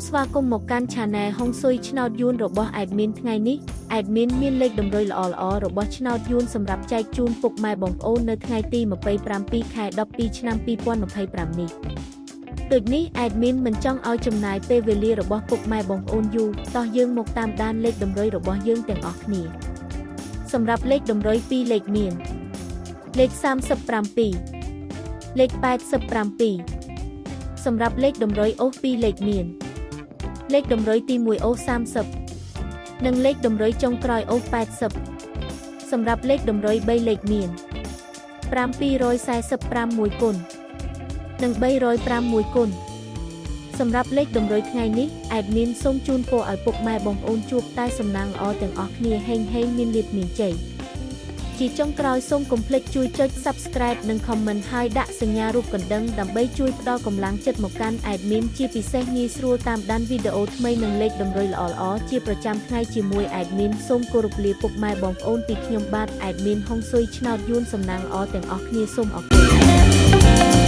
ស្វាគមន៍មកកាន់ Channel ហុងស៊ុយឆ្នោតយួនរបស់ Admin ថ្ងៃនេះ Admin មានលេខតម្រុយល្អៗរបស់ឆ្នោតយួនសម្រាប់ចែកជូនពុកម៉ែបងប្អូននៅថ្ងៃទី27ខែ12ឆ្នាំ2025នេះដូចនេះ Admin មិនចង់ឲ្យចំណាយពេលវេលារបស់ពុកម៉ែបងប្អូនយូរតោះយើងមកតាមដានលេខតម្រុយរបស់យើងទាំងអស់គ្នាសម្រាប់លេខតម្រុយ2លេខមានលេខ37លេខ87សម្រាប់លេខតម្រុយអូស2លេខមានលេខតម្រុយទី1អូស30និងលេខតម្រុយចុងក្រោយអូស80សម្រាប់លេខតម្រុយ3លេខមាន745មួយគុណនិង305មួយគុណសម្រាប់លេខតម្រុយថ្ងៃនេះ admin សូមជូនពរឲ្យពុកម៉ែបងប្អូនជួបតែសំណាងល្អទាំងអស់គ្នាហេងហេងមានលាភមានជ័យជាចុងក្រោយសូមកុំភ្លេចជួយចុច Subscribe និង Comment ហើយដាក់សញ្ញារូបកណ្ដឹងដើម្បីជួយផ្ដល់កម្លាំងចិត្តមកកាន់ admin ជាពិសេសងាយស្រួលតាមដានវីដេអូថ្មីនិងលេខតម្រុយល្អៗជាប្រចាំថ្ងៃជាមួយ admin សូមគោរពលាពុកម៉ែបងប្អូនពីខ្ញុំបាទ admin ហុងស៊ុយឆ្នោតយួនសំណាងល្អទាំងអស់គ្នាសូមអរគុណ។